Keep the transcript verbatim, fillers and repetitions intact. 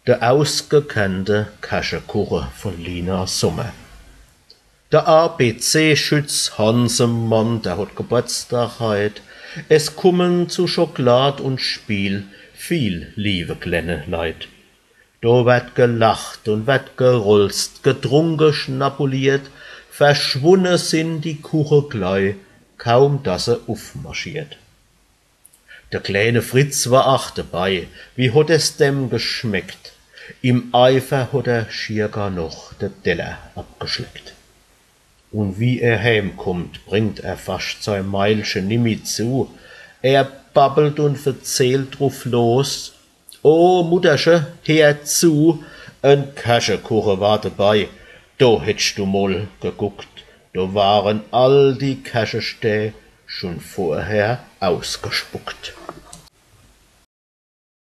De ausgekernte Käschekuche vun Lina Sommer. De A-B-C-Schütz Hansemann, der hot Geburtstag heit. Es kummen zu Schoklad un Spiel viel liewe klenne Leit. Do werd gelacht un werd gerolzt, getrunke, schnabuliert, verschwunne sin die Kuche glei, kaum dass se ufmarschiert. De kleene Fritz war ach debei, wie hot es dem geschmeckt? Im Eifer hot er schier gar noch de Teller abgeschleckt. Un wie er heemkummt, bringt er fascht sei Meilche nimmi zu. Er babbelt un verzählt druf los: „O Mutterche, heer zu, en Käschekuche war debei. Do hättscht du mol geguckt, do waren all die Käschestää schun vorher ausgespuckt.“